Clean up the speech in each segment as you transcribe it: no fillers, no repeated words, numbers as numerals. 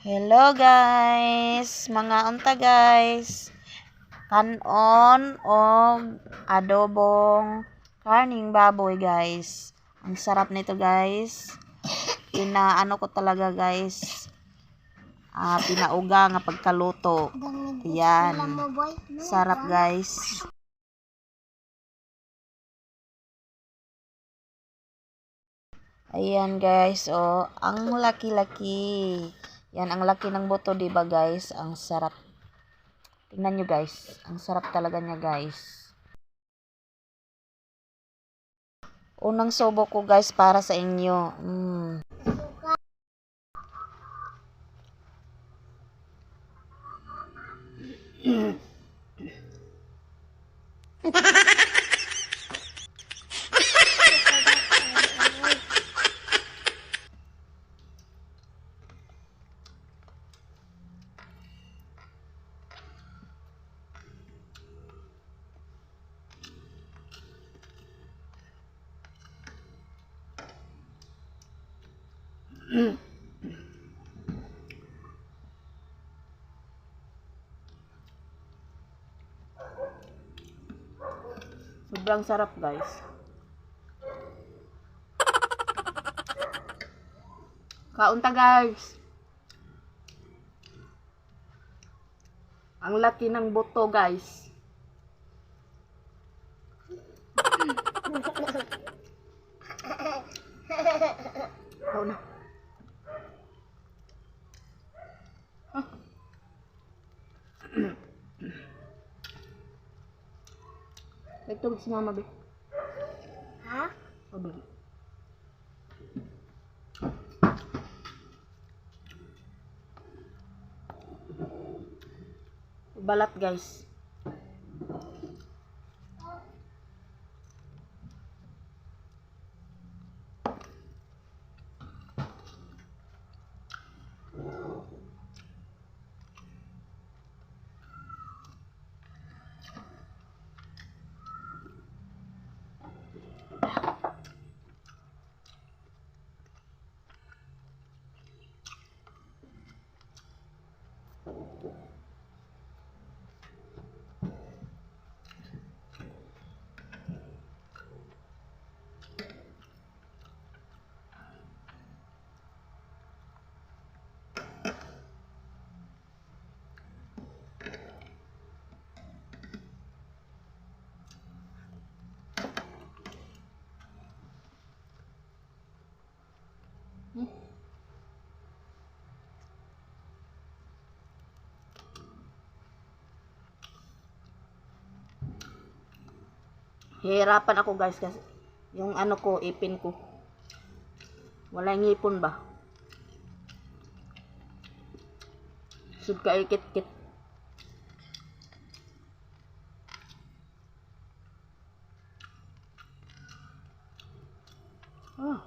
Hello guys, mga unta guys. Kanon og adobong karning baboy, guys. Ang sarap nito, guys. Inaano ko talaga, guys. Ah, pinauga nga pagkaluto. Yan. Sarap, guys. Ayan guys, oh, ang laki-laki. Yan, ang laki ng buto, 'di ba guys? Ang sarap. Tingnan nyo guys, ang sarap talaga niya, guys. Unang subo ko, guys, para sa inyo. Sobrang sarap, guys. Kaunta, guys. Ang laki ng buto, guys. Kaon na. Ah. Nagtubig si Mama, be. Ha? Tubig. Balat, guys. Hihirapan ako, guys, kasi yung ano ko, ipin ko. Wala ngipon ba? Sud ka ikit-kit. Ah.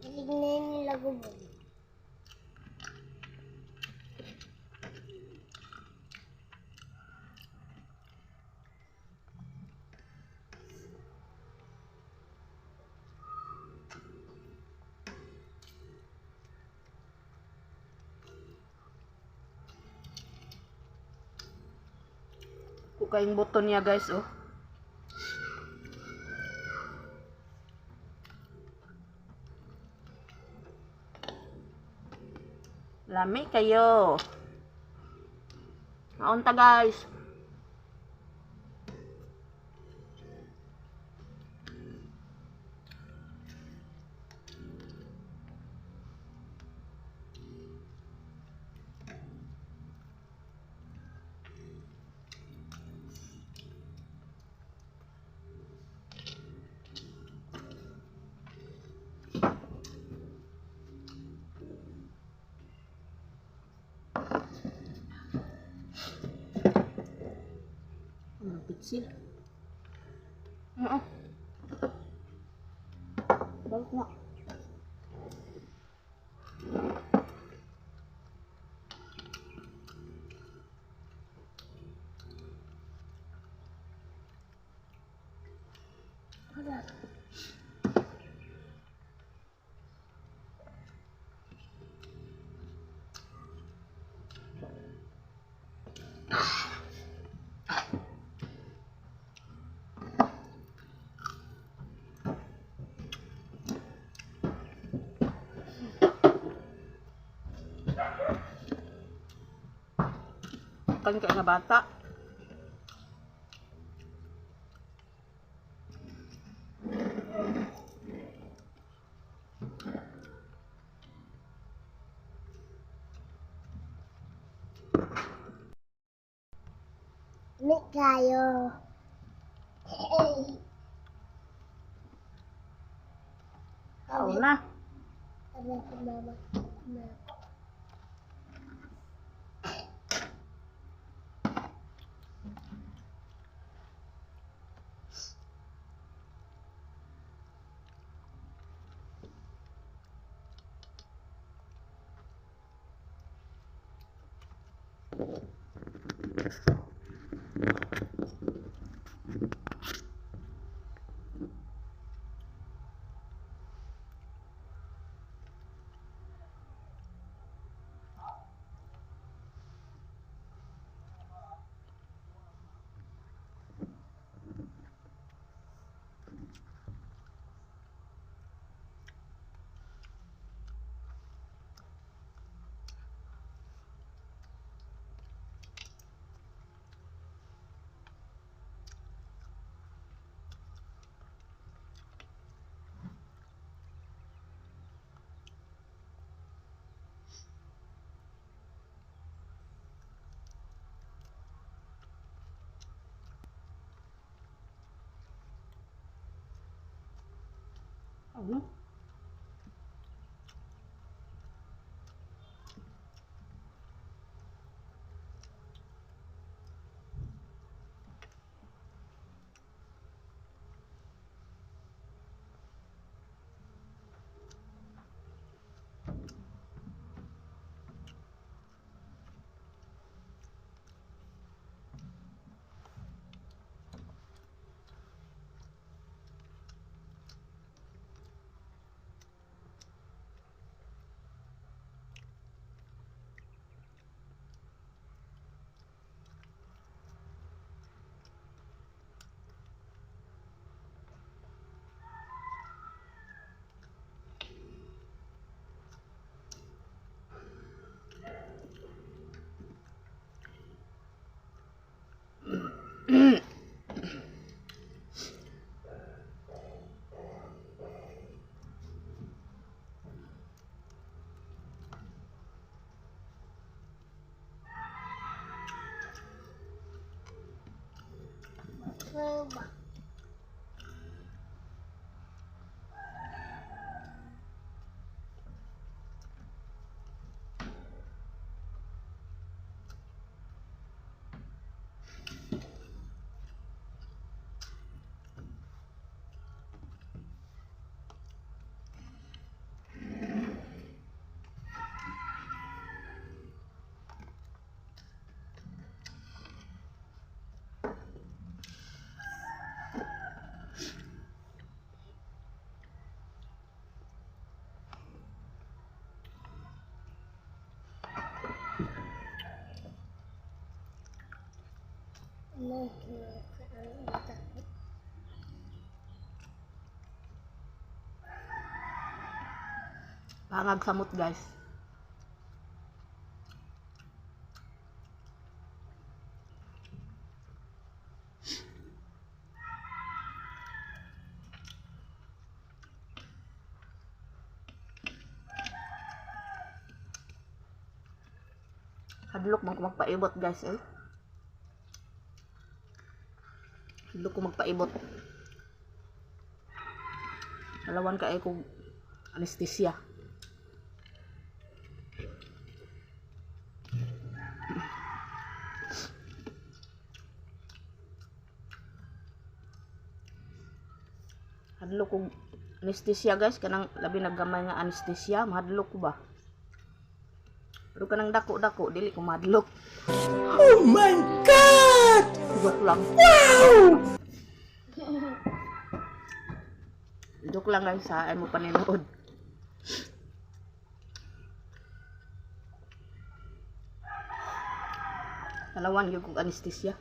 Tignan nila gubog. Kukayong buto niya, guys, oh. Lami kayo. Naunta, guys. Ano, pitsil? Oo. Balik na. Kan kay nga bata. Lami kayo. Aw na. Sabi ko mama. Ma. Aw na. Mama. Ano ang utak ko? Pangag samot guys. Hadlok man ko magpaibot guys eh. Hadlok ko magpaibot. Dalawan ka eh kog anesthesia. Hadlok kog anesthesia guys, kanang labi naggamay nga anesthesia, mahadlok ko ba? Pero kanang dako-dako dili ko mahadlok. Oh my God! Joke lang. Wow! Joke lang, guys, ha, ay mo paninood. Tanawan gyud kog anesthesia.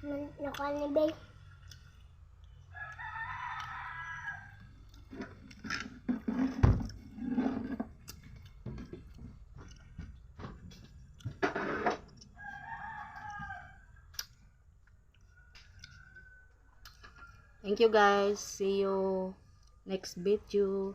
Nakuha ni Bay. Thank you, guys. See you next video.